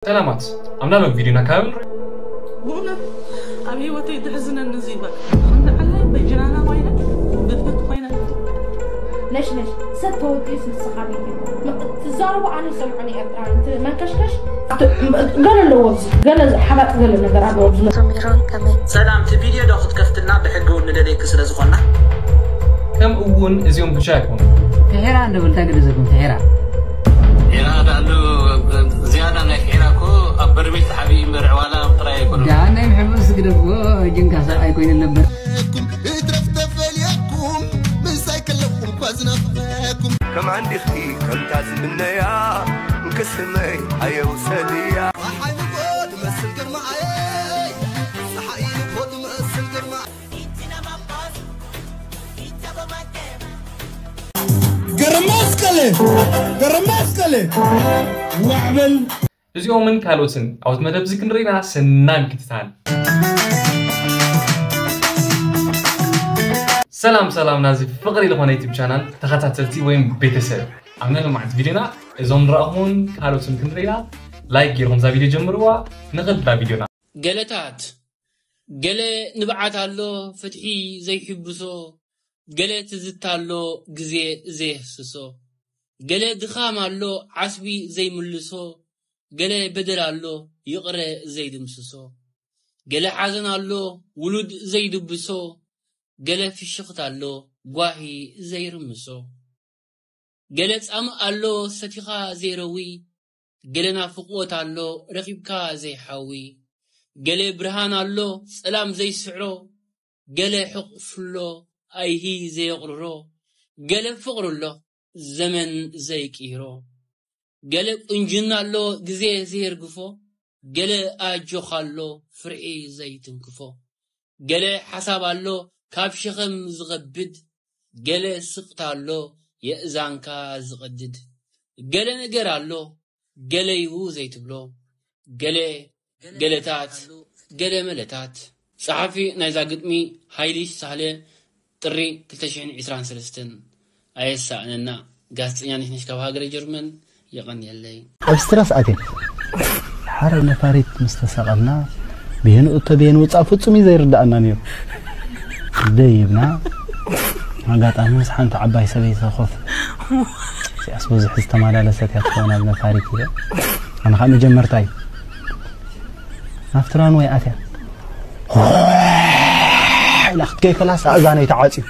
ሰላማት ኣምላሎም ቪድዮና ካብ ንርኢ። ብእውነት ኣብ ህይወተይ ድሕዝነኒ እዚ በቃ ንዓለይ በጅናና ኮይነ ብትብት ኮይነ ነሽነሽ ሰብ ተወዲኡስ ንስኻ ቤት ትዛረቡ ኣነ ይሰምዖኒ ኤርትራውያን እቲ መንከሽከሽ ገለ ኣለዎ ኣብዚ ገለ ሓባጥ ገለ ነገር ኣለዎ ኣብዚ ሶሚሮን ከመይ ሰላም እቲ ቪድዮ ዶ ክትከፍትና ብሕጊ እውን ንደልየኪ ስለ ዝኾና ከም እውን እዚኦም ብቻ ኣይኮኑ ፍሒራ እንዶ በልታ ግደሰኩም ፍሒራ ዒራ ዳሉ ዝያዳ ናይ ፊዕራ እኮ ኣብ በርሚል ተሓቢኡ እምበር ዕዋላ ጥራይ ኣይኮነን። ዳሃናይ ምሕብስ ግደፍዎ ጅንካ ሰብኣይ ኮይኑ ነበር እትረፍ ተፈልየኩም ምሳይ ከለኹም እኳ ዝናፍቐኩም ከም ዓንዲኺ ከምታ ዝምነያ ቅስመይ ኣየውሰድያ ፀሓይ ንጎ ትመስል ግርማዓይ ፀሓይ ንጎ ትመስል ግርማ ገረማስቀለ ገረማስቀለ ዋዕበል እዚኦምን ካልኦትን ኣብቲ መደብ እዚ ክንርኢና ሰናይ ምክትታል። ሰላም ሰላም ናዚ ፍቕሪ ዝኾነ ዩቱብ ቻናል ተኸታተልቲ ወይም ቤተሰብ ኣብ ናይ ሎማዓንቲ ቪድዮና እዞም ንረእኹን ካልኦትን ክንርኢና ላይክ ገይርኹም እዛ ቪድዮ ጀምርዋ። ንኽድ ናብ ቪድዮና። ገለታት ገለ ንብዓት ኣሎ ፍትሒ ዘይሕብሶ፣ ገለ ትዝታ ኣሎ ግዜ ዘየህስሶ፣ ገለ ድኻም ኣሎ ዓስቢ ዘይምልሶ፣ ገለ በደል ኣሎ ይቕረ ዘይድምስሶ፣ ገለ ሓዘን ኣሎ ውሉድ ዘይድብሶ፣ ገለ ፍሽኽታ ኣሎ ጓሂ ዘይርምሶ። ገለ ጻምእ ኣሎ ሰቲኻ ዘይረዊ፣ ገለ ናፍቖት ኣሎ ረኺብካ ዘይሓዊ፣ ገለ ብርሃን ኣሎ ጸላም ዘይስዕሮ፣ ገለ ሕቕፍሎ ኣይሂ ዘየቕርሮ፣ ገለ ፍቕሪ ኣሎ ዘመን ዘይቅይሮ፣ ገለ ቁንጅና ኣሎ ግዜ ዘየርግፎ፣ ገለ ኣጆኻ ኣሎ ፍርሒ ዘይትንክፎ፣ ገለ ሓሳብ ኣሎ ካብ ሸኸም ዝኸብድ፣ ገለ ስቕታ ኣሎ የእዛንካ ዝቐድድ፣ ገለ ነገር ኣሎ ገለዩ ዘይትብሎ፣ ገለ ገለታት ገለ መለታት። ጸሓፊ ናይዛ ግጥሚ ሃይሊ ሳህለ ጥሪ ክልተ ሽሕን ዕስራን ሰለስተን ኣየሳእነና። ጋዜጠኛ ነሽነሽ ካብ ሃገረ ጀርመን የቐንየለይ። ኣብ ስትረስ ኣትየ ሓረ ነፋሪት ምስ ተሰቐልና ብየንኡ እቶ ብየን ውፃእ ፍጹም እዩ ዘይርዳኣና ነይሩ። ደይብና ኣጋጣሚ ምስ ሓንቲ ዓባይ ሰበይቲ ኮፍ እዚኣስ ብዙሕ ዝተመላለሰት እያ ትኸውን ኣብ ነፋሪት ኢለ ኣነ ከዓ መጀመርታ እዩ ናብቲ ራንወይ ኣትያ ኢላ ክትከይ ከላስ ኣእዛነይ ተዓፅዩ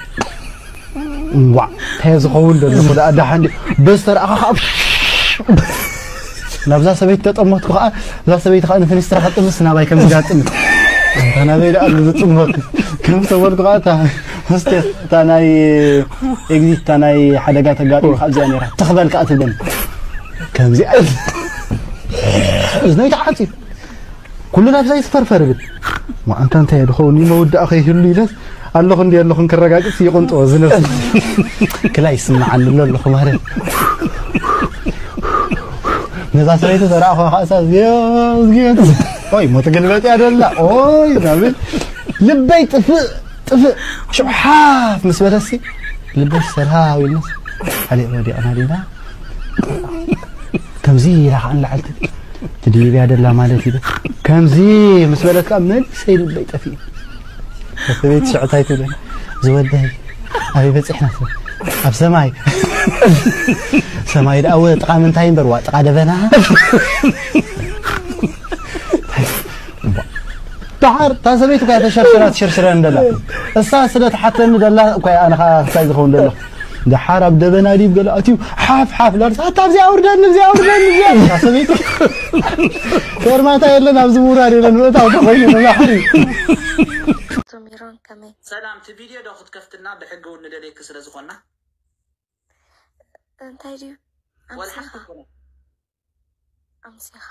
እምቧዕ እንታይ ዝኸውን ዘለኹ ደኣ ደሓን ድዩ በስተርኣኻ ከዓ ናብዛ ሰበይቲ ተጠመትኩ ከዓ እዛ ሰበይቲ ከዓ ንፍኒስትራ ከጥምስ ናባይ ከም ዝጋጥም እንታ ናበይ ደኣ ዝጥመት ከም ሰበልኩ ከዓ እታ ሆስቴስ እታ ናይ ኤግዚት እታ ናይ ሓደጋ ተጋጢሙ ካብ እዚኣ ነራ ተኽበል ከዓ ትብለኒ ከምዚኣ እዝነይ ተዓፅዩ ኩሉ ናብዛ ይትፈርፈር ብል ማእንታ እንታይ ድኸውን መወዳእኸ ይህሉ ኢለስ ኣለኹ እንዲ ኣለኹን ክረጋግጽ ይቕንጥዎ ዝነብስ ክላይ ይስምዓኒ ኣሎ ኣለኹ ማለት ነዛ ሰበይቲ ተረኣኹ ከእሳ ዝዮ ዝዮ ኦይ ሞ ትገልበጥ እያ ደላ ኦይ ናብል ልበይ ጥፍእ ጥፍእ ሽውሓፍ ምስ በለሲ ልበይ ሰላው ኢልነስ ሓሊቕ ወዲቕና ዲና ከምዚ ኢላ ከዓ ንላዕልቲ ትድይብያ ደላ ማለት እዩ ከምዚ ምስ በለት ከዓ መልሰይ ልበይ ጠፊኡ ሰበይቲ ሽዕታይ ትብለኒ ዝወደይ ኣበይ በፂሕና ኣብ ሰማይ ሰማይ ደኣ ወ ጥቓ ምንታይ እምበር ዋ ጥቓ ደበና ደሓር እታ ሰበይቲ እኳ ተሸርሽራ ትሽርሽረን ደላ እሳ ስለ ትሓተኒ ደላ እኳ ኣነ ከዓ ክሳይ ዝኸውን ደለኹ ደሓር ኣብ ደበና ድዩ ገለ ኣትዩ ሓፍ ሓፍ ላልስ ኣታ ኣብዚኣ ኣውርደኒ እዚኣ ኣውርደኒ እዚኣ እታ ሰበይቲ ፌርማታ የለን ኣብዚ ምውራድ የለን ምእታው ተኾይኑ ንባሕሪ ሶሚሮን ከመይ ሰላም እቲ ቪድዮ ዶ ክትከፍትና ብሕጊ እውን ንደልየኪ ስለ ዝኾና እንታይ ድዩ ወላ ኣምሲኻ ሓንቲ ዝኾነ ኣምሲኻ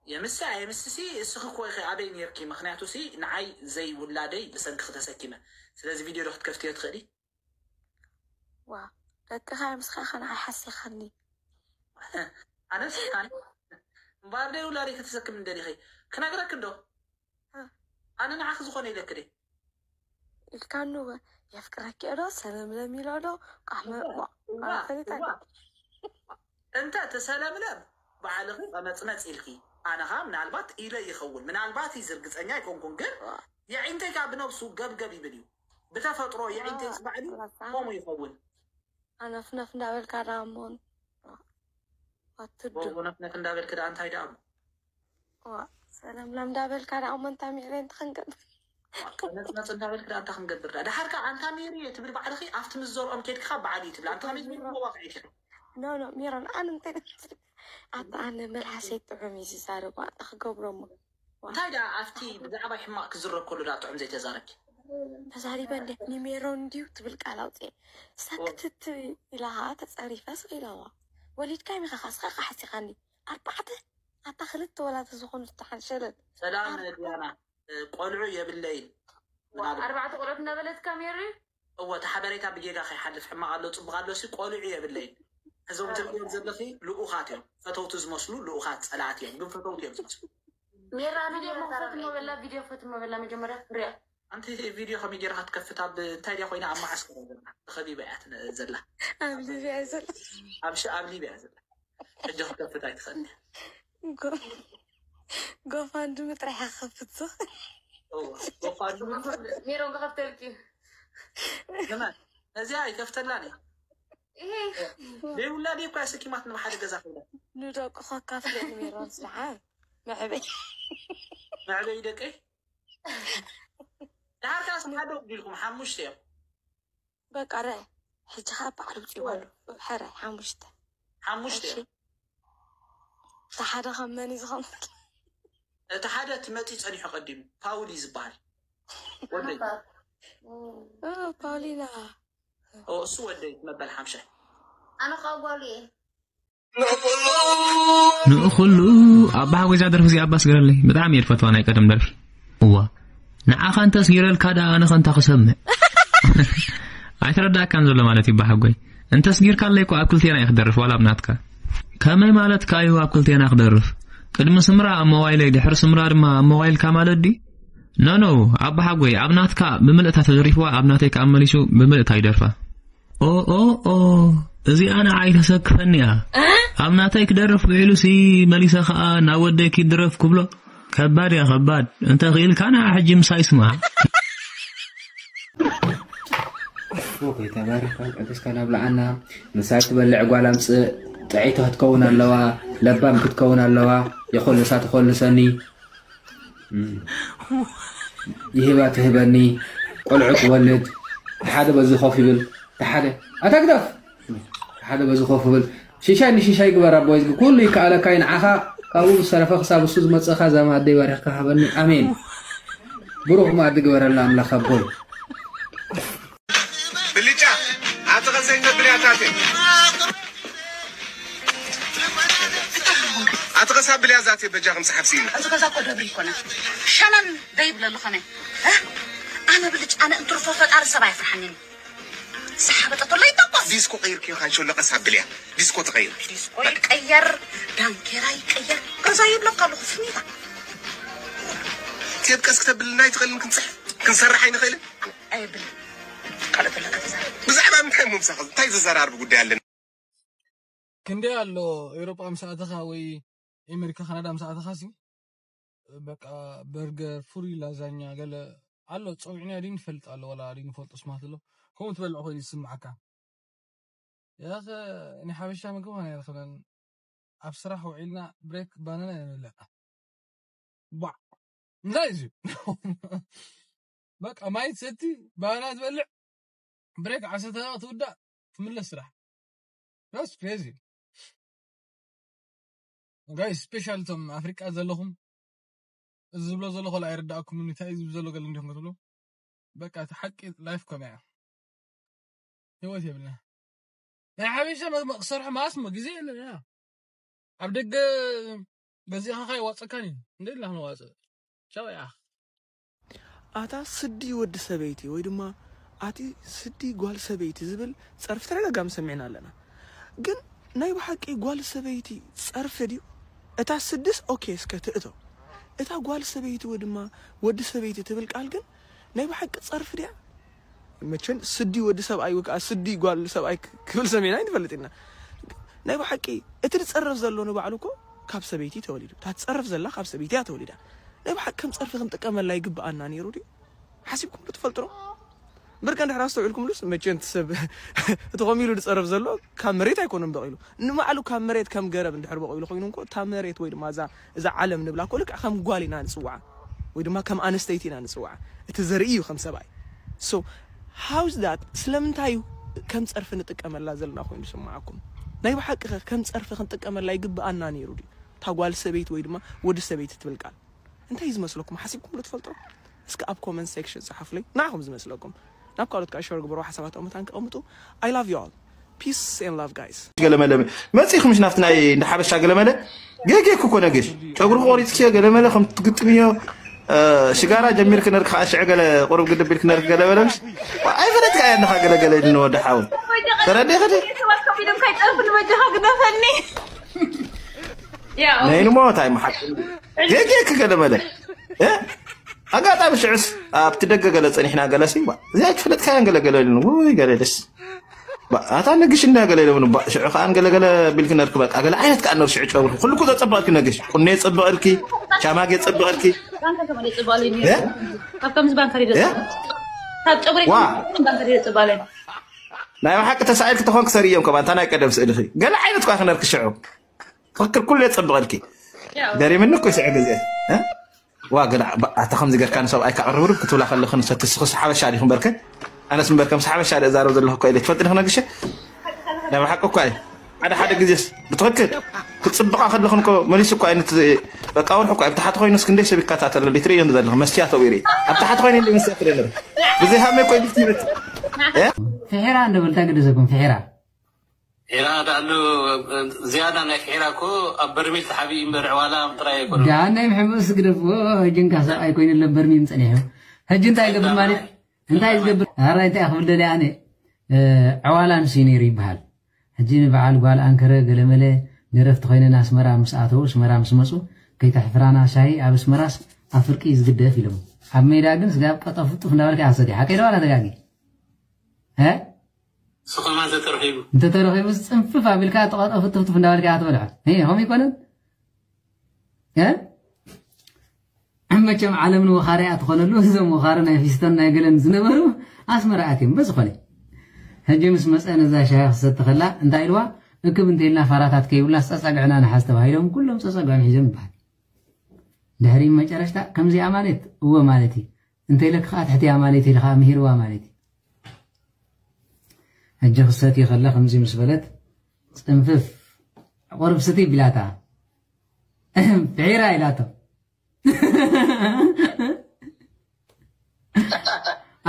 የምሲ ኣየምስሲ እስኺ እኮ ኢኺ ኣበይ ነርኪ ምክንያቱ ሲ ንዓይ ዘይውላደይ ብሰንክኺ ተሰኪመ ስለዚ ቪድዮ ዶ ክትከፍትዮ ትኽእሊ ዋ ደቅኻ ምስኻ ከነዓ ሓሲኻኒ ኣነስ ኣነ እምበኣር ደይ ውላደይ ከተሰክም እንደሊኺ ክነግረክ እንዶ ኣነ ንዓኺ ዝኾነ ኢለክ ደ ኢልካኑ የፍቅረኪ ዶ ሰለምለም ኢሎ ዶ ቃሕ መ- ዋ- ዋ- ፈሊጣ እንተ ተሰለምለም ባዕልኺ ቀመጽመጽ ኢልኪ። ኣነ ኸኣ ምናልባት ኢለ ይኸውን፣ ምናልባት እዩ፣ ዝርግጸኛ ኣይኮንኩን፣ ግን የዒንተይ ከኣ ብነብሱ ገብገብ ይብል እዩ። ብተፈጥሮ የዒንተይ ባዕሉ ከምኡ ይኸውን። ኣነፍነፍ እንዳበልካ ደኣ እሞ ኣትዱ ወነፍነፍ እንዳበልክ ደኣ እንታይ ደኣ እሞ ሰለምለም እንዳበልካ ደኣ እሞ እንታ ሚዕሬን ትኽንገብ ቀመጽመጽ እንዳበልክ ደኣ እንታይ ክንገብር ደኣ። ደሓር ከኣ ኣንታ ሜሪ ትብል ባዕልኺ ኣብቲ ምስ ዘርኦም ኬድካ በዓል እዩ ትብል። ኣንታ ከመይ ትብል መዋቕዒ ኢኺ። ኖ ኖ ሜሮን ኣነ እንታይ ኣታ ኣነ መልሓሰይ ጥዑም እዩ ዝዛረቡ ኣታ ክገብሮሞ እንታይ ደኣ ኣብቲ ብዛዕባ ሕማቕ ክዝረብ ከሎ ደኣ ጥዑም ዘይተዛረብኪ። ተዛሪበ እንደ ንሜሮን እንድዩ ትብል ቃል ኣውፅኤ ሰክትት ኢላ ከዓ ተፀሪፈ ስቕ ኢለዋ። ወሊድካ ሚኻ ካስኻ ካሓሲኻኒ ኣርባዕተ ኣታ ክልተ ወላ ተዝኾኑ ዝተሓንሸለት ሰላም ዲያና እ፣ ቆልዑ የብለይን። ምናልባት ኣርባዕተ ቆልዑት እናበለትካ ሜሪ እወ እቲ ሓበሬታ ብጌጋ ከይሓልፍ ሕማቕ ኣሎ ፅቡቕ ኣሎ ሲ ቆልዑ የብለይን። እዞም ትርእዮም ዘለኺ ልኡኻት እዮም። ፈተውቲ ዝመስሉ ልኡኻት ፀላእቲ እዮም፣ ግን ፈተውቲ እዮም ዝመስሉ። ሜራ ቪድዮ ፈትሞ በላ ቪድዮ ፈትሞ በላ መጀመርያ ንሪኣ ኣንቲ ቪድዮ ከመይ ጌርካ ትከፍት? ኣብ እንታይ ድያ ኮይና ኣብ መዓስከር እያ ዘላ? ተኸቢባ እያ ትነ- ዘላ ኣብ ሊብያ እያ ዘላ ኣብ ሽ- ኣብ ሊብያ እያ ዘላ። ሕጂ ክትከፍት ኣይትኽእል። ጎፋንድሚ ጥራሕ ክኸፍት ዝኽእል እወ፣ ጎፋንድሚ ሜሮን ክኸፍተልኪ ከመ እዚኣ ኣይከፍተላን እያ። ይሄ ዘይውላድ እኳ ስኪማት ንብሓደ ገዛ ኮይና ንደቁ ከካፍለ ንሜሮን ስሓ መዕበይ መዕበይ ደቀይ። ድሓር ከኣ ስሓደ ወዲልኩም ሓሙሽተ እዮም። በቃ ርአ ሕጂ ከዓ በዓል ውፅእ በሉ ሕረ ሓሙሽተ ሓሙሽተ እዮም። እቲ ሓደ ካብ መን እዩ ዝኸውን እቲ ሓደ እቲ መፂ ፀኒሑ ቀዲሙ ፓውል እዩ ዝበሃል። ወደይ ኦ፣ ፓውሊና ኦ፣ እሱ ወደይ መበል ሓምሻይ ኣነ ከዓ ጓሉ እየ ንኡ ኩሉ ኣባ ሓጎይ እዛ ደርፊ እዚኣ ኣባ ስገረለይ ብጣዕሚ እየ ዝፈትዋ ናይ ቀደም ደርፊ እዋ ንዓኻ እንተ ስጊረልካ ደኣ ኣነ ኸንታ ክሰምዕ ኣይተረዳእካን ዘሎ ማለት እዩ ኣባ ሓጎይ እንተ ስጊርካለይ እኮ ኣብ ክልቴና እየ ክደርፍ ዋላ ኣብ ናትካ ከመይ ማለትካ እዩ ኣብ ክልቴና ክደርፍ ቅድሚ ስምራ ኣብ ሞባይለይ ድሕሪ ስምራ ድማ ኣብ ሞባይልካ ማለት ድዩ ኖ ኖ ኣባ ሓጎይ ኣብ ናትካ ብምልእታ ተደሪፍዋ ኣብ ናተይ ከኣ መሊሱ ብምልእታ ይደርፋ ኦ ኦ ኦ እዚኣ ንዓይ ተሰክፈኒ እያ ኣብ ናተይ ክደርፍ ውዒሉ ሲ መሊሰ ከኣ ናብ ወደይ ኪድ ድረፍ ክብሎ ከባድ እያ ከባድ እንተ ክኢልካ ንዓ ሕጂ ምሳይ ስማዕ ፎይ ተባረካ ቅዱስካ ናብ ለዓና ምሳይ ትበልዕ ጓል ኣምፅእ ጥዕይቲ ክትከውን ኣለዋ ለባም ክትከውን ኣለዋ የኮልሳ ተኮልሰኒ ይህባ ትህበኒ ቆልዑ ክወልድ ሓደ በዚ ኮፍ ይብል ሓደ ኣታ ግደፍ ሓደ በዚ ኮፍ ይብል ሽሻይ ንሽሻይ ግበር ኣቦይ ዝግ ኩሉ ይከኣለካ እዩ ንዓኻ ካብኡ ዝተረፈ ክሳብ እሱ ዝመፅእኻ እዛ ማኣደይ ባሪኽካ ሃበኒ ኣሜን ብሩኽ ማኣዲ ግበረልና ኣምላኽ ኣቦይ ብልጫ ኣቲ ኸሰይ ተብልያ ዛቴ ኣቲ ኸሳ ብልያ ዛቴ በጃ ከም ሰሓብ ሲኒ እዚ ገዛ እኮ ደብሪ ይኮነ ሸነን ደይብለሉ ኸነ ኣነ ብልጫ ኣነ እንትርፎ ፈጣሪ ሰብ ኣይፍርሓንን ሰሓበጠቶ ለይተኮስ ዲስኮ ቀይርክዮ ካንሾሎ ቀሳ ብልያ ዲስኮ ተቐይር ዲስኮ ይቀየር ዳንኬራ ይቀየር ገዛ ይብለካ ኣለኹ ስኒታ ቴብ ቀስ ክተብልና ኣይትኽእልን ክንፅሕ ክንሰርሕ ኣይንኽእልን ኣይብል ካልእ ፈለካ ተዛረብ ብዛዕባ ምንታይ ምምሳኽ እንታይ ዘዘራርብ ጉዳይ ኣለና ክንደይ ኣሎ ኤውሮጳ ምስ ኣተኻ ወይ ኣሜሪካ ካናዳ ምስ ኣተኻ ሲ በቃ በርገር ፍሩይ ላዛኛ ገለ ኣሎ ፀዊዕና ድዩ ንፈልጥ ኣሎ ወላ ድዩ ንፈልጦ ስማት ኣሎ ከምኡ ትበልዕ ኮይኑ ዝስምዓካ ያኸ ናይ ሓበሻ ምግቢ ኾነ ኣይረኽበን ኣብ ስራሕ ውዒልና ብሬክ ባናና ኢና ንበልዕ ባዕ እንታይ እዩ በቃ ማይ ትሰቲ ባናና ትበልዕ ብሬክ ዓሰርተ ደቂቕ ትውዳእ ትምለስ ስራሕ that's crazy guys special ቶም ኣፍሪቃ ዘለኹም እዚ ዝብሎ ዘለኹ ላ ኣይርዳእኩም እንታይ እዩ ዝብል ዘሎ ገለ እንዲኹም ክትብሉ በቃ እቲ ሓቂ ላይፍ ከምያ እያ ህይወት የብልና ናይ ሓበሻ ክሰርሑ ማስ ግዜ የለን ያ ኣብ ደገ ገዚእኻ ካይዋፀካን እዩ እንደ ኢልና ክንዋፅእ ቻው ያ ኣታ ስዲ ወዲ ሰበይቲ ወይ ድማ ኣቲ ስዲ ጓል ሰበይቲ ዝብል ጸርፊ ተደጋጋሚ ሰሚዕና ኣለና። ግን ናይ ብሓቂ ጓል ሰበይቲ ጸርፊ ድዩ? እታ ስድስ ኦኬ እስከ ትእቶ። እታ ጓል ሰበይቲ ወይ ድማ ወዲ ሰበይቲ ትብል ቃል ግን ናይ ብሓቂ ጸርፊ ድያ? መቸን ስዲ ወዲ ሰብኣይ ወይ ከዓ ስዲ ጓል ሰብኣይ ክብል ሰሚዕና ኣይንፈልጥ ኢና። ናይ ብሓቂ እቲ ዝጸርፍ ዘሎ ንባዕሉ እኮ ካብ ሰበይቲ ተወሊዱ። እታ ትጸርፍ ዘላ ካብ ሰበይቲ እያ ተወሊዳ። ናይ ብሓቂ ከም ጸርፊ ክንጥቀመላ ይግብኣና ነይሩ ድዩ? ሓሲብኩም ዶ ትፈልጡ ዶ? እምበር ከ እንድሕር ኣስተውዒልኩምሉስ፣ መቸም እቲ ሰብ እቲ ከምኡ ኢሉ ዝጸርፍ ዘሎ ካብ መሬት ኣይኮነን በቒሉ። ንባዕሉ ካብ መሬት ከም ገረብ እንድሕር በቒሉ ኮይኑ እንኮ፣ እታ መሬት ወይ ድማ እዛ፣ እዛ ዓለም ንብላ እኮ ልክዕ ከም ጓል ኢና ንጽውዓ፣ ወይ ድማ ከም ኣንስተይቲ ኢና ንጽውዓ። እቲ ዘርኢ እዩ ከም ሰብኣይ። So, how's that? ስለምንታይ እዩ ከም ጸርፊ ንጥቀመላ ዘለና ኮይኑ ዝስምዓኩም? ናይ ብሓቂ ከ ከም ጸርፊ ክንጥቀመላ ይግብኣና ነይሩ ድዩ? እታ ጓል ሰበይቲ ወይ ድማ ወዲ ሰበይቲ ትብል ቃል እንታይ እዩ ዝመስለኩም? ሓሲብኩም ዶ ትፈልጡ? እስከ ኣብ comment section ጸሓፉለይ። ንዓኹም ዝመስለኩም። ናብ ካልኦት ከዓ share ግበሩ፣ ሓሳባቶም መታን ከቐምጡ። I love you all. Peace and love, guys. ገለመለ መጺኹም ምሽ ናብቲ ናይ እንዳ ሓበሻ ገለመለ? ጌጌ እኮ ነግሽ። ጨጉሪ ቆሪጽክዮ ገለመለ ከም ትግጥምዮ፣ እ፣ ሽጋራ ጀሚርክ ነርክ፣ ከዓ ሽዑ ገለ ቁሩብ ግድብ ኢልክ ነርክ ገለመለ ምሽ? ኣይፈለጥካ እያ እንኻ ገለገለ ኢሉ ንወዲ ሓው። ተረዲእኺ ዲ? ሰባት ከቢዶም ከይጠርፉ ንበጃኻ ግደፈኒ። ያው። ነይኑ ሞት ኣይመሓቅ። ጌጌ ክገለመለ። እ? ኣጋጣሚ ሽዑስ ኣብቲ ደገ ገለ ጸኒሕና ገለሲ፣ ዋ፣ እዚኣ ኣይትፈለጥካያን ገለገለ ኢሉኒ። ውይ፣ ገለ ደስ። ባ፣ ኣታ ነግሽ እንዳ ገለ ኢሎምኒ፣ ባ፣ ሽዑ ከኣ ገለገለ ቢልኪ ነርክ፣ በቃ፣ ገለ ዓይነት ከኣ ነር ሽዑ ጨጉርኪ። ኩሉ እኮ ዘጸበቐልኪ ነግሽ። ቁኔ የጸበቐልኪ፣ ሻማግ የጸበቐልኪ። ባንከር ከመደ ጽባለይ። እ? ካብ ከምዚ ባንከር ይደ እ? ካብ ጨጉሪ ዋ። ባንከር ይደ ጽባለይ። ናይ ብሓቂ ተሳኢልኪ ተኾንክ ሰሪ እዮም፣ ከማን፣ እታ ናይ ቀደም ስእልኺ። ገለ ዓይነት እኳ ክነርክ ሽዑ። ትኽክል፣ ኩሉ የጸብቐልኪ። ያው። ገሪምኒ እኮ ይስዕብ ግዜ። እ? ዋ፣ ገለ ባ-፣ ኣታ ከምዚ ገርካ ንሰብኣይ ከቕርብርብ ክትብላ ከለኺ ንሰቲ ስኽስ ሓበሻ ዲኹም በርከ? ኣነስ እምበርከ ምስ ሓበሻ ደ እዛረብ ዘለኹ እኮ ኢለ ትፈልጢ ዲኺ ነግሸ? ናይ ብሓቂ እኳ እዩ። ሓደ ሓደ ግዜስ ብትኽክል ክትጽብቓ ከለኽን እኮ መሊሱ እኳ እዩ ንቲ-፣ በቃ ወርሒ እኳ እዩ። ብታሕቲ ኮይኑስ ክንደይ ሰብ ይከታተለሉ፣ ትርእዮ እንዶ ዘለኹ መስትያት ኣውሪ። ኣብ ታሕቲ ኮይኑ እንደ መስትያት ትርእዮ ኣለኹ። ብዘይ ሃመይ እኮ እዩ ብትምህርቲ። እ? ፍሒራ እንዶ በልታ ግደሰኩም፣ ፍሒራ። ሒራ ዳኣሉ ዝያዳ ናይ ፍሒራ እኮ ኣብ በርሚል ተሓቢኡ እምበር ዕዋላ ጥራይ ኣይኮነን። ዳኣ ናይ ምሕምስ ግደፍዎ፣ ሕጂ እንካ ሰብኣይ ኮይኑ ኣሎ በርሚል ጸኒሑ። ሕጂ እንታይ ይገብር ማለት? እንታይ ዝገብር? ኣራይ እንታይ ክብል ደልየ ኣነ? እ፣ ዕዋላ ንሱ ነይሩ ይበሃል። ሕጂ ንበዓል ጓል ኣንከረ ገለመለ ደረፍቲ ኮይነን ኣስመራ ምስ ኣተዉ፣ ኣስመራ ምስ መጹ፣ ከይተሕፍራና ሻሂ ኣብ ኣስመራስ ኣብ ፍርቂ እዩ ዝግደፍ ኢሎም። ኣብ ሜዳ ግን ስጋ ቀጠፉ ጡፍ እንዳበልካ እያ ሰዲሓ። ሓቀይ ዶ ዋላ ተጋጊ? እ? ንሱ ከማን ተተረኺቡ። እንተተረኺቡስ ጽንፍፍ ኣቢልካ ተቐጠፉ ጡፍ ጡፍ እንዳበልካ እያ ትበልዖ። እ፣ ከምኡ ይኮነን? እ? መቸም ዓለም ንወኻሪ እያ ትኾነሉ። እዞም ወኻሪ ናይ ፊስተን ናይ ገለን ዝነበሩ ኣስመራ ኣትዮም። በዚ ኮነ። ሕጂ ምስ መጸ ነዛ ሻሂ ክሰቲ ከላ እንታይ ኢልዋ? እክብ እንተኢልና ፋራታት ከይብሉና ጸጸግዕና ንሓዝ ተባሂሎም ኩሎም ጸጸግዖም ሒዞም ይበሃል። ድሕሪ መጨረሽታ ከምዚኣ ማለት እወ ማለት እዩ። እንተ ኢለክ ከኣ ትሕትያ ማለት እዩ፣ ኢልካ ምሂርዋ ማለት እዩ። ሕጂ ክሰትዩ ከላ ከምዚ ምስ በለት ጽንፍፍ ቁሩብ ስቲ ቢላታ። ፍሒራ ኢላቶ።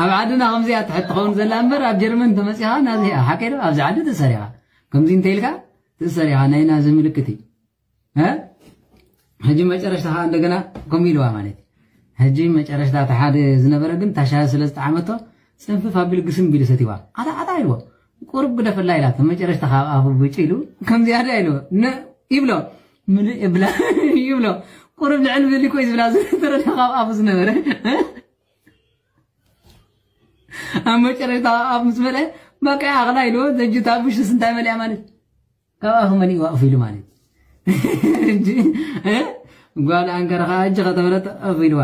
ኣብ ዓድና ከምዚኣ ትሕት ትኸውን ዘላ እምበር ኣብ ጀርመን ተመጺኻ ናዚ ሓቀይ ዶ ኣብዚ ዓዲ ትእሰር ኢኻ። ከምዚ እንተ ኢልካ ትእሰር ኢኻ፣ ናይ ናዚ ምልክት እዩ። እ? ሕጂ መጨረሽታ ከዓ እንደገና ከምኡ ኢልዋ ማለት እዩ። ሕጂ መጨረሽታ እቲ ሓደ ዝነበረ ግን እታ ሻሂ ስለ ዝጠዓመቶ ጽንፍፍ ኣቢሉ ግስም ቢሉ ሰትይዋ። ኣታ ኣታ ኢልዎ። ቁሩብ ግደፈላ ኢላቶ። መጨረሽታ ካብ ኣፉ ብጭ ኢሉ ከም ዝያዳ ኢልዎ። ነ-፣ ይብሎ። ምልእ የብላ ይብሎ። ቁሩብ ልዕል ብሊ ኮይ ዝብላ ዝነበረ ካብ ኣፉ ዝነበረ። ኣብ መጨረሽታ ኣብ ምስ በለ በቃ ኣኽላ ኢልዎ። ዘጅታ ብሽስ እንታይ መሊኣ ማለት ካብኣ ክመሊእዋ እፍ ኢሉ ማለት። ሕጂ፣ እ? ጓል ኣንከረ ኸዓ ሕጂ ከተበለት እፍ ኢልዋ።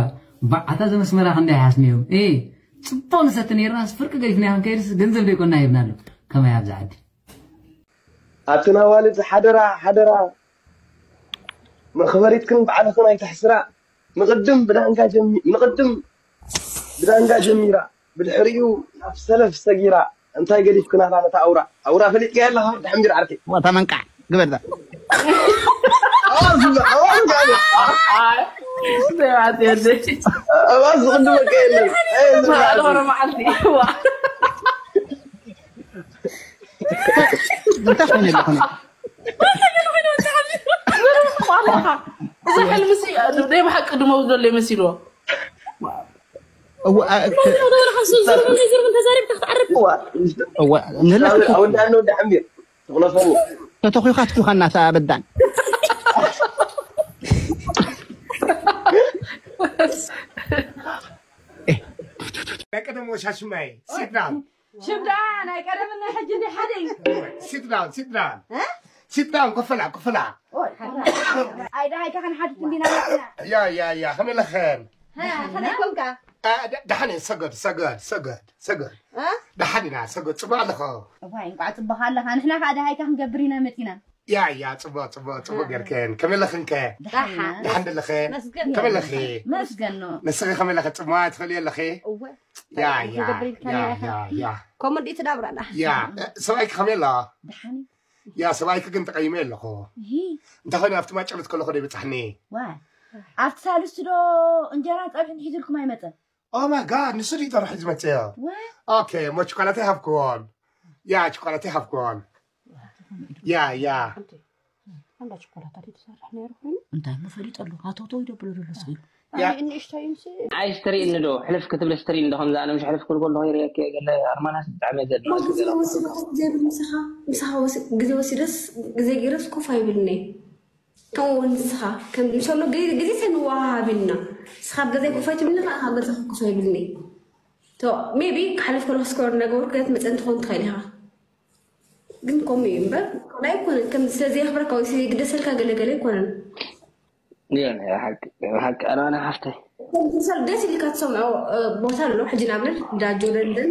ባዓታ ዘመስመራ ክንደይ ሓስሚዮም። እ፣ ጽቡቕ ንሰቲ ነይርናስ ፍርቂ ገዲፍና ክንከይድስ ገንዘብ ደይኮንና ሂብና ኣሎ። ከመይ ኣብዚ ዓዲ? ኣትን ኣዋልድ ሓደራ፣ ሓደራ። መኽበሪትክን ባዕልኽን ኣይተሕስራ። ንቕድም ብዳንጋ ጀሚ-፣ ንቕድም ብዳንጋ ጀሚራ፣ ብድሕሪኡ ናብ ሰለፍ ሰጊራ፣ እንታይ ገዲፍክናላ ነታ ኣውራ? ኣውራ ፈሊጥካያ ኣለኻ? ደሓን ቢር ዓርከይ። ዋታ መንቃዕ ግበር ዛ። ኣዋዝ፣ ኣዋዝ፣ ኣዋዝ። ኣይ፣ ኣዋዝ ዝቕድመካ የለን። ኣይ፣ ዝብላ ማዕዶ ሮ መዓልቲ። ዋ። እንታይ ኮይኑ ኣለኹ? እዚ ሕልምሲ ናይ ብሓቂ ድመው ዘሎ ይመሲልዎ። እዋ፣ እ፣ እ፣ እዋ፣ እዋ፣ ንህለፍ። ኣወዳእና ወዲ ሓምቢር ትቕለፈኒ። ተተኺኻ ትኩኻ እናተኣበዳን። ናይ ቀደም ወሻሽማይ፣ sit down። ሽምዳ ናይ ቀደምን ናይ ሕጂ እንደ ሓደ እዩ። Sit down, sit down። እ? Sit down፣ ኮፈላ፣ ኮፈላ። ኦ፣ ኣይ ደሃይካ ክንሓትት እንዲና መፅና። ያ ያ ያ ከመይ ኣለኽን? ሃ፣ ከመይ ኮንካ? አ፣ ደ- ደሓን እየ። ሰገድ ሰገድ ሰገድ ሰገድ እ? ደሓን ኢና። ሰገድ ጽቡቕ ኣለኸ? እዋይ እንቋዕ ጽቡቕ ኣለኻ። ንሕና ከዓ ደሃይካ ክንገብር ኢና መፂና። ያ ያ ጽቡቕ ጽቡቕ ጽቡቕ ጌርክን። ከመይ ኣለኽን ከ? ደሓን ኢና። ደሓን ደለኽን? መስገን ከመይ ኣለኺ? መስገን ነው። ንስኺ ከመይ ኣለኺ? ጽቡቕ ትኽእሊ ኣለኺ? እወ ያ እንታይ ያ ክገብር ኢልካ ያ ነይርካ? ያ ያ ኮመዲ ትዳብራና ያ እ፣ ሰብኣይኪ ከመይ ኣሎ? ደሓን እዩ። ያ ሰብኣይኪ ግን ተቐይመ ኣለኹ። ይሂ እንታይ ኮይኑ ኣብቲ ማጨሎት ከለኹ ዶ ይበጻሕኒ? ዋይ ኣብቲ ሳልስቲ ዶ እንጀራ ጸብሒ ሒዙልኩም ኣይመጸን? Oh my God፣ ንሱ ድዩ ጸብሒ ዝመጽእ? ዋይ ኦኬ፣ እሞ ችኮላታ ይሃብክዎን። ያ ችኮላታ ይሃብክዎን። ያ ያ ኣንዳ ችኮላታ ድዩ ትሰርሕ ነይሩ ኮይኑ እንታይ እሞ ፈሊጠሉ ሃተውተው ይደብሎ ዘሎ ስኢሉ ያ። ኣይ ንእሽተይ እምሲ ኣይ ስተሪእኒ ዶ ሕልፍ ክትብል ስተሪእኒ ዶ ከምዛ ኣነ ምሽ ሕልፍ ክብል ከለኹ ይርእየኪ እየ ገለ ኣርማናስ ብጣዕሚ እየ ዘድንቐኪ ግዜ ገለ ወሲደ ኮፍ ዘይብል ምሳኻ ምሳኻ ወሲ- ግዜ ወሲደስ ግዜ ገይረስ ኮፍ ኣይብልኒ ከምኡ እውን ንስኻ ከም ምሰሎ ግዜ ግዜ ተንወሃሃብ ኢልና ንስኻ ኣብ ገዛይ ኮፍ ኣይትብልኒ ከዓ ካብ ገዛኻ ኮፍ ኣይብልኒ ሜቢ ክሓልፍ ከለኩ ስኮር ነገሩ ክገት መፀን ትኸውን ትኽእል ኢኻ ግን ከምኡ እዩ እምበር ካልኣይ ኣይኮነን ከም ስለዘየኽብረካ ወይ ስለይግደሰልካ ገለገለ ኣይኮነን ግን ሓቂ ሓቂ ኣርማና ሓፍተይ ምሳሌ ደስ ኢልካ ትሰምዖ እ፣ ቦታ ኣሎ ሕጂ ንኣብነት እንዳ ጆደንደን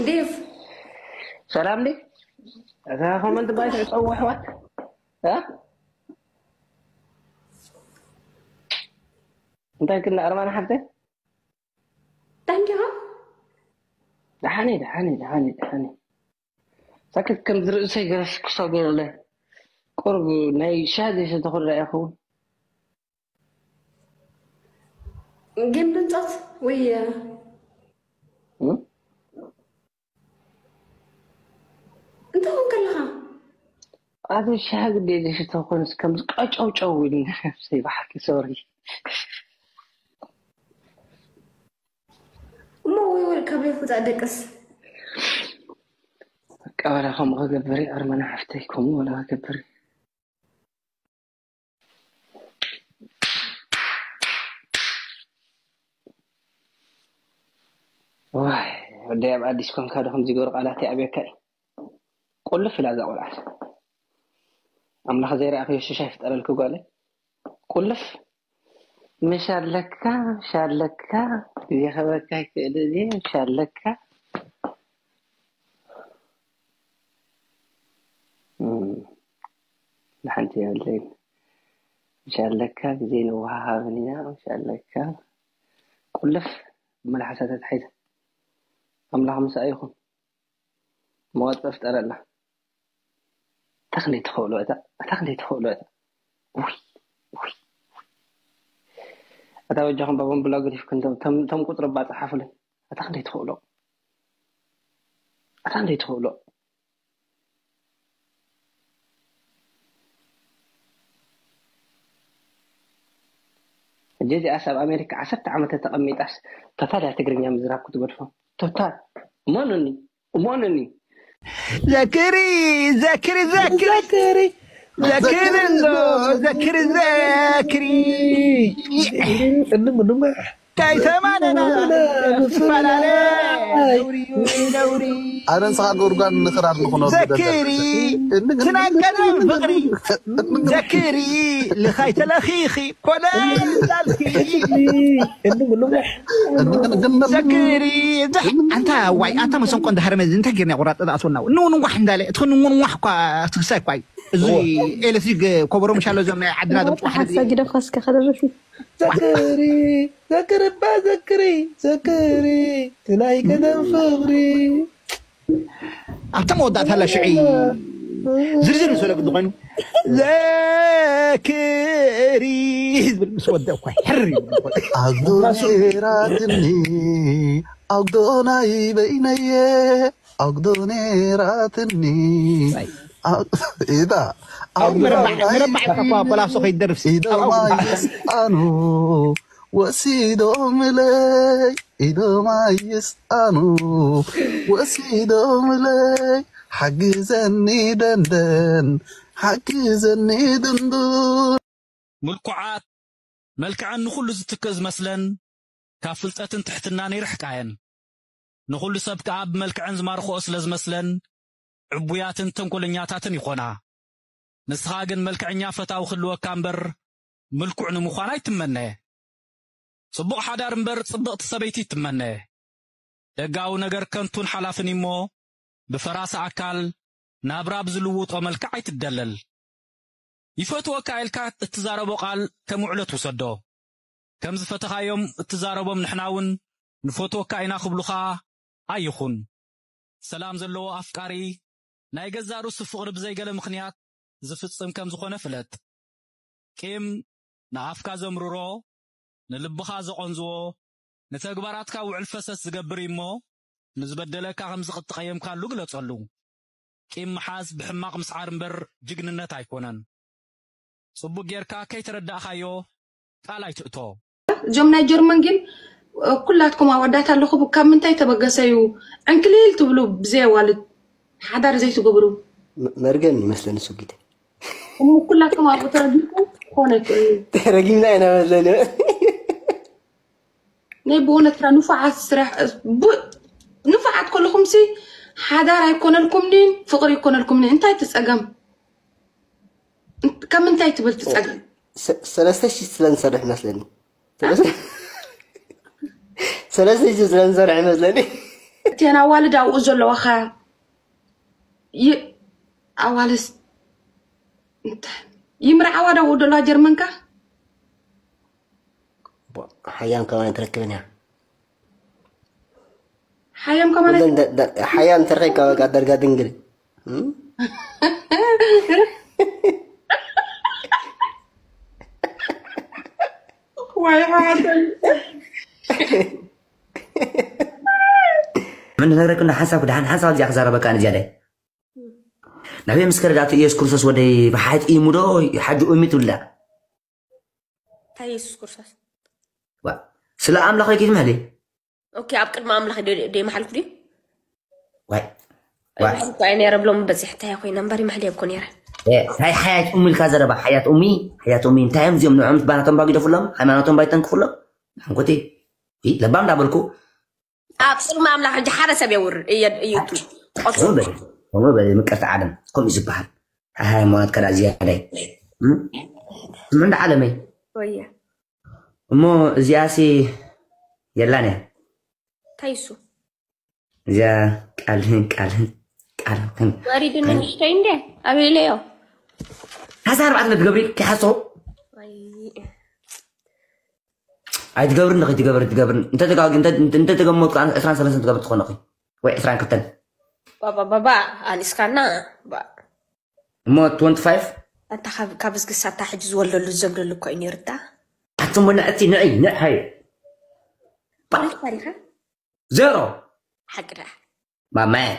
ዴቭ ሰላም ዲ እዛ ኮመንት ባይ ትዕፀው ኣሕዋት እ? እንታይ ክና ኣርማና ሓፍተይ ዳንዲኻ ደሓኒ ደሓኒ ደሓኒ ደሓኒ ሳክት ከም ዝርእሰይ ገረስ ክሳብ ገለ ቁርብ ናይ ሻሂ ዘይሰተኹ ዳ ይኸውን ጌም ድንፆት ወይ እም? እንታይ ኾን ከለኻ ኣቶ ሻሂ ግዴ ዘይሰተኹ ኮንስ ከምዚ ቀጨውጨው ኢሉ ነብሰይ ብሓቂ ሶሪ እሞ ወይ ወይ ካብ ቤት ውፃእ ደቅስ በቃ ዋላ ከምኡ ክገብር እዩ ኣርመና ሓፍተይ ከምኡ ዋላ ክገብር እዩ ዋይ ወደይ ኣብ ኣዲስ ኮንካ ዶ ከምዚ ገሩ ቃላት ይኣብየካ እዩ ቁልፍ ኢላ እዛ ቆልዓት ኣምላኽ ዘይረኣኽዮ ሽሻ ይፍጠረልኪ ጓለይ ቁልፍ ምሽ ኣለካ ምሽ ኣለካ ግዜ ከበካ ይክእል እየ ምሽ ኣለካ ንሓንቲ የብለይን ምሽ ኣለካ ግዜ ንወሃሃብን ኢና ምሽ ኣለካ ቁልፍ ብመልሓሳ ተታሒዘ ኣምላኽ ምሳኣ ይኹን መቐፀ ፍጠረላ እታ ክንደይ ትኽእሎ እታ እታ ክንደይ ትኽእሎ እታ ውይ ውይ እታ በጃኹም ባቦን ብላ ገዲፍክን ቶም ቁፅሪ እባ ፀሓፉለይ እታ ክንደይ ትኽእሎ እታ ክንደይ ትኽእሎ ሕጂ እዚኣስ ኣብ ኣሜሪካ ዓሰርተ ዓመት ተቐሚጣስ ተታልያ ትግርኛ ምዝራብ ክትገድፎ ቶታል እመኑኒ እመኑኒ ዘክሪ ዘክሪ ዘክሪ ዘክሪ ዘክሪ እንዶ ዘክሪ ዘክሪ እንምንማ ከይተማነና ንፈላለ ነውሪ እዩ ነውሪ ኣነ ንስኻ ጎድጓድ ንኽራር ንኹኖ ዘክሪ ትናይ ቀደም ፍቕሪ ዘክሪ ልኻይ ተለኺኺ ኮነ ላልኪ እንምንማ ዘክሪ ኣንታ ዋይ ኣንታ መሰንቆ እንዳሃረመ እንታይ ጌርና ቁራጥ ኣትወና ንውንዋሕ እንዳለ እቲ ንውንዋሕ እኳ ትክሳይ እኳ እዩ እዚ ኤሌክትሪክ ኮበሮ ምሻሎ እዞም ናይ ዓድና ዘምፅኡ ሓደ ሓሳ ግደፋ እስከ ከደረፊ ዘክሪ ዘክሪ እባ ዘክሪ ዘክሪ ትናይ ቀደም ፍቕሪ ኣብታ መወዳእታ ላ ሽዒ ዝርዝር ንሰለ ግዲ ኮይኑ ዘክሪ ዝብል ምስ ወደ እኳ ሕር ይብል ኣግዶ ነራትኒ ኣግዶ ናይ በይነየ ኣግዶ ነራትኒ ኢዳ ኣብ መረባዕ መረባዕ ተፋ በላሶ ከይደርፍ ኢዶማ ይስኣኑ ወሲዶምለይ ኢዶማ ይስኣኑ ወሲዶምለይ ሓግዘኒ ደንደን ሓግዘኒ ድንዱን ምልኩዓት፣ መልክዐን ንኹሉ ዝትክእ ዝመስለን፣ ካብ ፍልጠትን ትሕትናን ይርሕቃ እየን። ንኹሉ ሰብ ከኣ ብመልክዐን ዝማርኽኦ ስለ ዝመስለን ዕቡያትን ተንኮለኛታትን ይኾና። ንስኻ ግን መልክዐኛ ፈታዊ ክህልወካ እምበር ምልኩዕ ንምዃን ኣይትመነ። ጽቡቕ ሓዳር እምበር ጽብቕቲ ሰበይቲ ትመነ። ደጋዊ ነገር ከንቱን ሓላፍን እሞ ብፈራሲ ኣካል ናብራ ብዝልውጦ መልክዕ ኣይትደለል። ይፈትወካ ኢልካ እትዛረቦ ቃል ከም ውዕለት ውሰዶ። ከም ዝፈተኻዮም እትዛረቦም ንሕና እውን ንፈትወካ ኢና ክብሉኻ ኣይኹን። ሰላም ዘለዎ ኣፍቃሪ ናይ ገዛእ ርእሱ ፍቕሪ ብዘይገለ ምኽንያት ዝፍጽም ከም ዝኾነ ፍለጥ። ቂም ንኣፍካ ዘምርሮ፣ ንልብኻ ዘቖንዝዎ፣ ንተግባራትካ ውዕል ፈሰስ ዝገብር እዩ እሞ፣ ንዝበደለካ ከም ዝቕጥ ቀየምካሉ ግለጸሉ። ቂም ምሓዝ ብሕማቕ ምስዓር እምበር ጅግንነት ኣይኮነን። ጽቡቕ ጌርካ ከይተረዳእኻዮ ቃል ኣይትእቶ። እዞም ናይ ጀርመን ግን ኩላትኩም ኣወዳት ኣለኹ ካብ ምንታይ ተበገሰ እዩ ዕንክሊል ትብሉ ብዘይ ኣዋልድ ሓዳር ዘይትገብሩ? መርገም ይመስለኒ እሱ ጊዜ። እሞ ኩላትኩም ኣብኡ ተረጊምኩም ኮነ ትብሉ። ተረጊምና ኢና መሰለኒ። ናይ ብእውነትካ ንፉዓት ስራሕ ብ- ንፉዓት ከለኹምሲ ሓዳር ኣይኮነልኩምኒን ፍቕሪ ኣይኮነልኩምኒን እንታይ ትጸገም? ካብ ምንታይ ትብል ትጸገም? ሰ- ሰለስተ ሺህ ስለ ንሰርሕ ይመስለኒ። ሰለስተ- ሰለስተ ሺህ ስለ ንሰርሕ ይመስለኒ። እተን ኣዋልድ ኣብኡ ዘለዋኻ ይ- ኣዋልስ እንታይ ይምርዓዋ ዳብኡ ዘለዋ ጀርመንካ? ሓያም ከማን ትረክብን እያ። ሓያም ከማን ኩለን ደ- ደ- ሓያም ተረኪብካ በቃ ደርጋ ድንግል። እም? ዋይ ሓተይ ምን ነገረክ እንደ ሓንሳብ ክደ ሓንሳብ እዚኣ ክዛረበካ ንዝያዳይ ናበይ ምስ ከረዳቱ ኢየሱስ ክርስቶስ ወደይ ብሓጢ ኢሙ ዶ ሓጂ ኡሚ ትብላ እንታይ ኢየሱስ ክርስቶስ ዋ ስለ ኣምላኽ ወይ ክትምሕሊ ኦኬ ኣብ ቅድሚ ኣምላኽ ዶ- ዶ ይመሓልኩ ድዩ ዋይ ይመሓልኩ ኣይ ነረ ብሎም በፂሕ እንታይ ኮይነ እምበር ይመሕል እኮ ነረ ታይ ሓያት ኡሚ ኢልካ ዘረባ ሓያት ኡሚ ሓያት ኡሚ እንታይ እዮም እዚኦም ንዕኦም ባናቶም ባጊደፉሎም ሃይማኖቶም ባይተንክፉሎም ሓንኮቲ ለባም እንዳበልኩ ኣብ ቅድሚ ኣምላኽ ሕጂ ሓደ ሰብ የውርድ እዩ እዩ እቱ ቆሱ ከምኡ በል ከምኡ በል ምቅርቲ ዓለም ከምኡ ዝበሃል ሃይማኖት ከዳ ዝያዳይ ስምዑ እንዳ ዓለመይ ወየ እሞ እዚኣሲ የላን እያ እንታይ እሱ እዚኣ ቃል ቃል ቃል ወሪድኒ ንእሽተይ እንደ ኣበይለዮ ሓሳ ኣርባዕተ ትገብሪ ከይሓስቡ ኣይትገብርን ዶ ከይትገብር ትገብርን እንተተጋጊ እንተተገመቱ ከዓ ዕስራን ሰለስተ ትገብር ትኾነ ወይ ዕስራን ክልተን ባባባባ ኣኒስካና ባ እሞ ትወንቲ ፋይቭ ኣታ ካብ ካብ ዝግሳታ ሕጂ ዝወልደሉ ዝዘምደሉ እኮ እዩ ነይሩ እታ ኣቱም ንዕቲ ንዒ ንዕይ ማለት ታሪኸ ዜሮ ሓቂ ደኣ ማማየ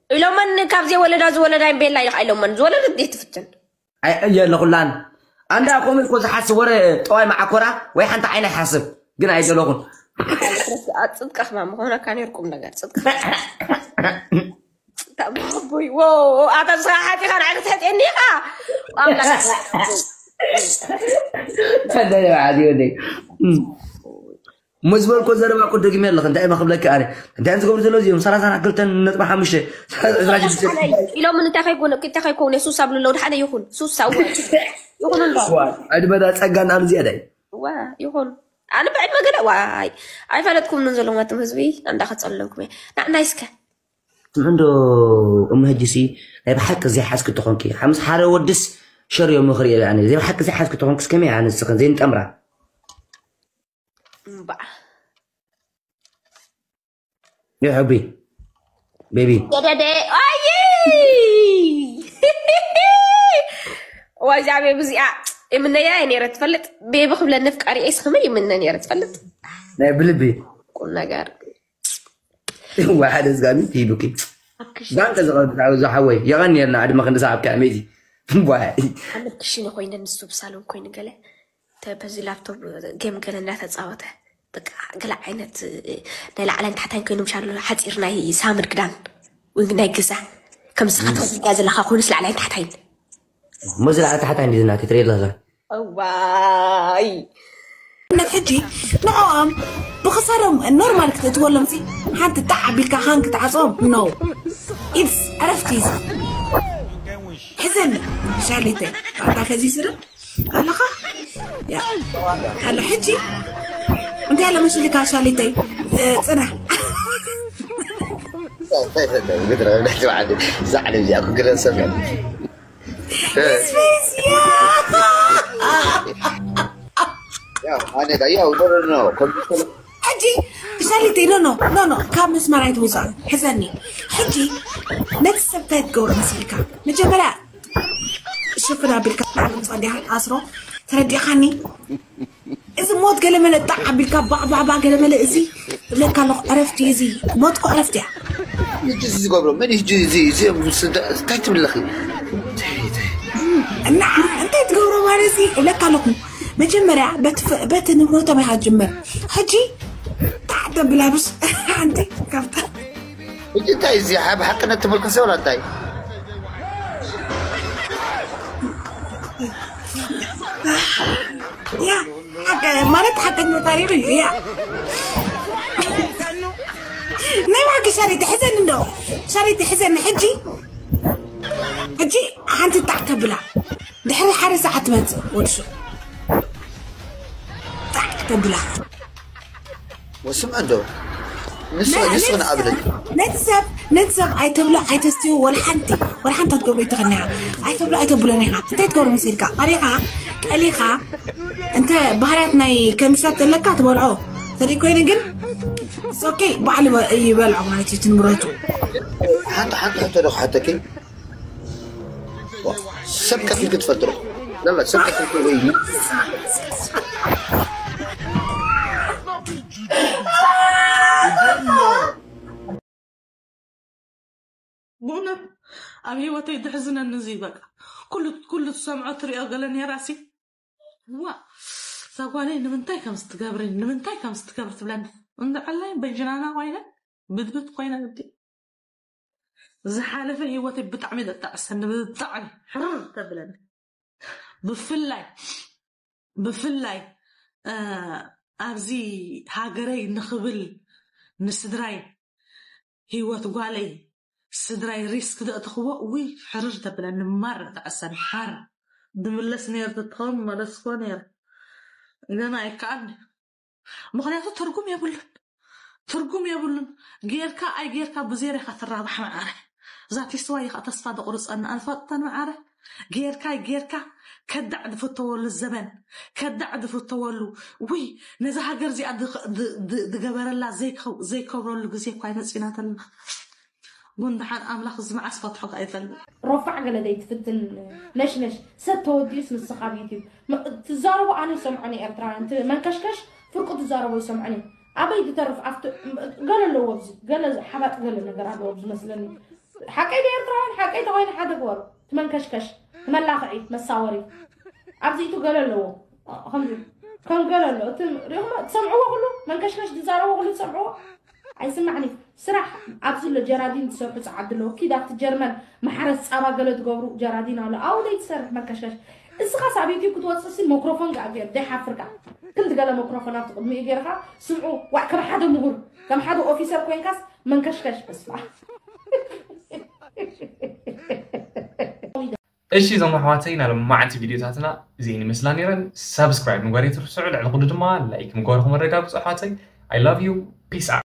ኢሎመን ካብ ዘይወለዳ ዝወለዳ እምቤላ ኢልካ ኢሎመን ዝወለደት ደይ ትፍትን የለኹላን ኣንዳ ከምኡ እኮ ዝሓስብ ወረ ጠዋይ መዓኮራ ወይ ሓንቲ ዓይና ይሓስብ ግን ኣይደለኹን ጽድቅኻ ምኾነካ ነይርኩም ነገር ጽድቅኻ ኣታ ዝኻ ሓቂኻ ንዓይ ክትሕጥየኒ ኢኻ ኣምላኽ ፈለይ ዓዲ ወደይ እሞ ዝበልኮ ዘረባ እኮ ደግሜ ኣለኹ እንታይ እማ ክብለካ ኣነ እንታይ እዮም ዝገብሩ ዘሎ እዚኦም ሰላሳ ክልተን ነጥቢ ሓሙሽተ ኢሎም እንታይ ከይኮነ እንታይ ከይኮነ ሱሳ ብሉ ኣለዉ ሓደ ይኹን ሱሳ እወ ይኹን ኣሎ ዕድመና ጸጋና ኣብ ዝያዳ እዩ ዋ ይኹን ኣነ ብዕድመ ገለ ዋይ ኣይፈለጥኩምን ዘለኹም ኣቱም ህዝቢ እንዳኸጸለልኩም እየ ንዓና እስከ እንዶ እሞ ሕጂሲ ናይ ብሓቂ ዘይሓዝኪ ተኾንኪ ሓምስ ሓደ ወድስ ሸርዮ ምኽሪ እየ ኣነ ዘይብሓቂ ዘይሓዝኪ ተኾንክስ ከመይ ኣነ ስኽን ዘይንጠምራ እምባዕ ይሕቢ ቤቢ ደደደ ኣይ ዋዛ ቤቢ እዚኣ የምነያ እየ ነይረ ትፈልጥ ቤቢ ክብለ ንፍቃሪ እየ ስኽመ ይምነ ነይረ ትፈልጥ ናይ ብልቢ ቁም ነገር ዋሓደ ዝጋሚ ሂዱኪ ጋንተ ዝቐብታ ዝሓወይ የቐንየልና ዕድመ ክንዲ ሰዓብ ከዕመይቲ ዋይ ኣነ ክሽነ ኮይነ ንሱ ብሳሎን ኮይኑ ገለ ተበዚ ላፕቶፕ ጌም ገለ እንዳተፃወተ በቃ ገለ ዓይነት ናይ ላዕላይን ታሕታይን ኮይኖም ሻሉ ሓፂር ናይ ሳምር ክዳን ወይ ናይ ገዛ ከምዚ ኸተወዳ ዘለካ ኮይኑስ ላዕላይን ታሕታይን ሞዚ ላዕላ ታሕታይ እንዲ ዝናተ ትርኢ ኣለኻ እዋይ ሕጂ ንዕኦም ብኽሳዶም ኖርማል ክትእትወሎም ሲ ሓንቲ ጣዕ ኣቢልካ ሃንክ ትዓፅዎም ኖ ኢትስ ዕረፍቲ ሕዘኒ ሻሊተይ ኣታ ከዚ ስርም ኣለኻ ኣሎ ሕጂ እንታይ ኣሎ መስልካ ሻሊተይ ፅናሕ ዛዕለ እዚኣ ክግረሰብ ሕጂ ሻሊተይ ኖ ኖ ኖ ካብ መስመር ኣይትውፃእ ሕዘኒ ሕጂ ነቲ ሰብ እንታይ ትገብሮ መሲልካ መጀመርያ ሽፍን ኣቢልካ ፃዲኻ ኣስሮ ተረዲኻኒ እዚ ሞት ገለመለ ጣዕ ኣቢልካ ባዕባዕባ ገለመለ እዚ እብለካ ኣለኹ ዕረፍቲ እዚ ሞት እኮ ዕረፍቲ እያ ሕጂ እዚ ዝገብሮ መን ሕጂ እዚ እዚኦም እንታይ ትብለኺ እና እንታይ ትገብሮ ማለት እዚ እብለካ ኣለኹ መጀመርያ በቲ ንብረቶም ኢኻ ጅምር ሕጂ ጣዕ ተብላብስ ሓንቲ ካብታ ሕጂ እንታይ እዚ ብሓቅነት ትምልከሰ ወላ እንታይ ማለት ሓቀኛ ታሪክ እዩ ያ ናይ ብሓቂ ሻሪቲ ሕዘን እንዶ ሻሪቲ ሕዘን ሕጂ ሕጂ ሓንቲ ጣዕ ተብላ ድሕሪ ሓደ ሰዓት ትመፅእ ወድሱ ጣዕ ተብላ ወስም እንዶ ንሱ ንሱ ንኣብለት ነቲ ሰብ ነቲ ሰብ ኣይተብሎ ኣይተስትዮ ወላ ሓንቲ ወላ ሓንቲ ክትገብሮ ይትኽእል ኣይተብሎ ኣይተብሎን ኢኻ እንታይ ትገብሮ መሲልካ ቀሊኻ ቀሊኻ እንተ ባህርያት ናይ ከሚሻት ዘለካ ትበልዖ ተርኢ ኮይኑ ግን ኦኬ ባዕሉ ይበልዖ ማለት እዩ ትንብረቱ ሓንቲ ሓንቲ ሕቶ ዶ ክሓተኪ ሰብ ቀቲልኪ ትፈልጥሮ ለላ ሰብ ቀቲልኪ ወይ ብእውነት ኣብ ህይወተይ ድሕዝነኒ እዚ በቃ ኩሉ ኩሉ ትሰምዖ ትሪኦ ገለ ነራሲ ዋ እዛ ጓለይ ንምንታይ ከም ዝትገብሪ ንምንታይ ከም ዝትገብሪ ትብለኒ እንድዕላይ በጅናና ኮይነ ብድብት ኮይነ ግዲ ዝሓለፈ ህይወተይ ብጣዕሚ ዘጣዕሰኒ ብጣዕሚ ሕርር ተብለኒ ብፍላይ ብፍላይ ኣብዚ ሃገረይ ንኽብል ንስድራይ ህይወት ጓለይ ስድራይ ሪስክ ዘእተኽዎ ውይ ሕርር ተብለኒ ማር ተዕሰኒ ሓር ድምለስ ነይር ትትኸውን መለስኮ ነይር ገና ኣይከኣል ምኽንያቱ ትርጉም የብሉን ትርጉም የብሉን ጌርካ ኣይ ጌርካ ብዜሮ ኢኻ ትራባሕ መዓረ እዛ ቲስዋ ኢኻ ተስፋ ዘቑርፀና ኣንፈጥተን መዓረ ጌርካ ጌርካ ከዳዕ ዝፍተወሉ ዘበን ከዳዕ ዝፍተወሉ ውይ ነዛ ሃገር እዚኣ ዝገበረላ ዘይከብረሉ ግዜ እኳ ይመፂና ተለና ጉንድሓን ኣምላኽ እዚ መዓስ ፈትሖ ኣይፈልጥ ሮፋዕ ገለ ዘይትፍትን ነሽነሽ ሰብ ተወዲኡስ ንስኻ ኣብ ዩቲብ ትዛረቡ ኣነ ይሰምዖን ኤርትራውያን መንከሽከሽ ፍርቁ ትዛረቦ ይሰምዖን ኣበይ ዝተርፍ ኣብቲ ገለ ኣለዎ ኣብዚ ገለ ሓባጥ ገለ ነገር ኣለዎ ኣብዚ መስለኒ ሓቀይ ዶ ኤርትራውያን ሓቀይ ተኮይነ ሓደ ግበሩ ትመንከሽከሽ ትመላኽዒ መሳወሪ ኣብዚ ኢቱ ገለ ኣለዎ ከምዚ ከም ገለ ኣሎ እቲ ሪኹሞ ትሰምዕዎ ኩሉ መንከሽከሽ ዝዛረቦ ኩሉ ትሰምዕዎ ኣይስማዕኒ ስራሕ ኣብዚ ኣሎ ጀራዲን ዝሰርሑ ፃዓዲ ኣለዎ ኪድ ኣብቲ ጀርመን ማሕረስ ፃባ ገለ ትገብሩ ጀራዲን ኣሎ ኣብኡ ዘይትሰርሕ መንከሽከሽ እስኻስ ኣብ ዩቲብ ክትወፅእ ሲ ሞክሮፎን ከኣ ገይሩ ዘይሓፍርካ ክንዲ ገለ ሞክሮፎን ኣብቲ ቅድሚኡ ገይርካ ስምዑ ዋዕ ከም ሓደ ምሁር ከም ሓደ ኦፊሰር ኮይንካስ መንከሽከሽ በስማ እሺ እዞም ኣሕዋተይ ናይ ሎማዓንቲ ቪድዮታትና እዚአን ይመስላ ነይረን ሳብስክራይብ ምግባር የትርስዑ ልዕሊ ኩሉ ድማ ላይክ ምግባርኩም ኣረጋግፁ ኣሕዋተይ I love you peace out